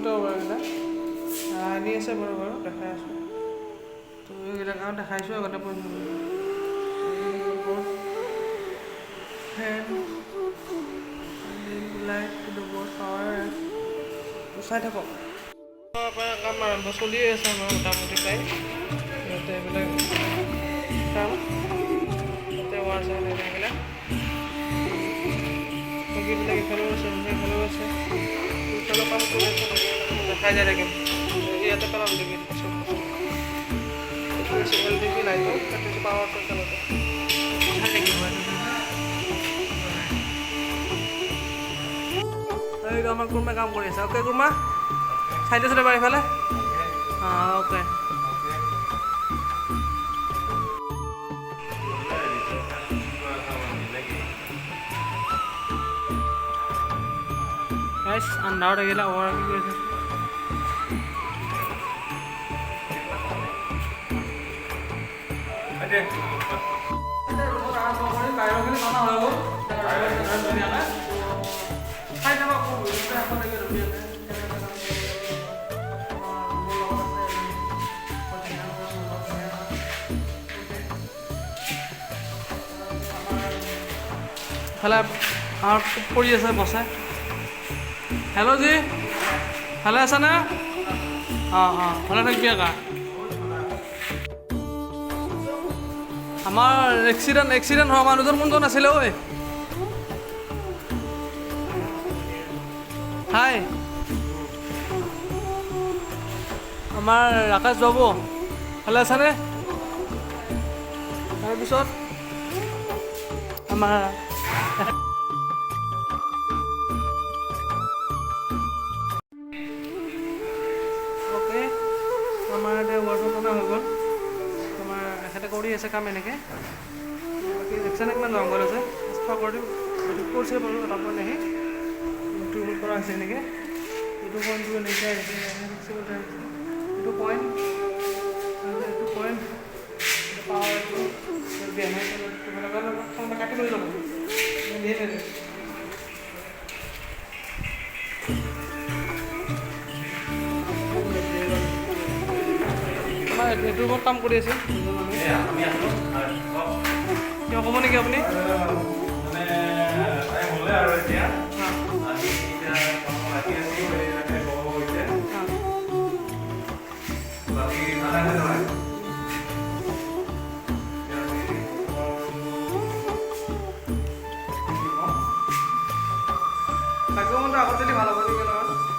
পইণ্টটো হ'ব এইবিলাক আনি আছে বাৰু বাৰু দেখাই আছোঁ। তো এইবিলাক আৰু দেখাইছোঁ আগতে পইণ্ট, ফেন, লাইট, বহুত পাৱাৰ। চাই থাকক, কাম আৰম্ভ চলিয়ে আছে আমাৰ মোটামুটি প্ৰায়। ইয়াতে এইবিলাক কাম, ইয়াতে ৱাৰ চাৱাৰ এইবিলাক বাকীবিলাক ইফালেও আছে, সেইফালেও আছে, ইফালেও কাম কৰি আছে, দেখাই যায় থাকিম। ইয়াতে পেলাম নেকি চব বস্তু। এইটো হৈছে এল ডি পি লাইটৰ, এইটো হৈছে পাৱাৰটো। একেলগে ভাল লাগিব। এইটো আমাৰ কুৰ্মা কাম কৰি আছে। অ'কে কুৰ্মা, চাই দিছোঁ এবাৰ ইফালে। অঁ, অ'কে। গাইছ, আন্ধাৰত আহিলে অভাৰ কি কৰি আছে। আৰম্ভ কৰি বাহিৰৰখিনি বনা হৈ গ'ল ধুনীয়াকৈ। চাই থাকক শেষলৈকে ধুনীয়াকৈ। মোৰ লগত আছে ইফালে আমাৰ পৰি আছে বছে। হেল্ল' জি, ভালে আছানে? অঁ অঁ, ভালে থাকিবি আকা। আমাৰ এক্সিডেণ্ট হোৱা মানুহজন কোনজন আছিলে ঐ? হাই, আমাৰ ৰাকেশ বাবু, ভালে আছানে? তাৰপিছত আমাৰ অ'কে, আমাৰ এতিয়া ৱাৰ্ডত অনা হৈ গ'ল। তোমাৰ এখেতে কৰি আছে কাম এনেকৈ। বাকী দেখছেনে কিমান জংঘল আছে, চাফা কৰি দিম। এইটো কৰিছে বাৰু এটা পইণ্ট আহি এইটো কৰা হৈছে এনেকৈ। এইটো পইণ্টটো এনেকৈ আহিছে, এইটো পইণ্ট, এইটো পইণ্ট পাৱাৰ, এইটো কাটি লৈ যাব। আমাৰ এইটোৰ ওপৰত কাম কৰি আছে। কিবা ক'ব নেকি আপুনি? বাকী আগতে ভাল হ'ব নেকি অলপমান?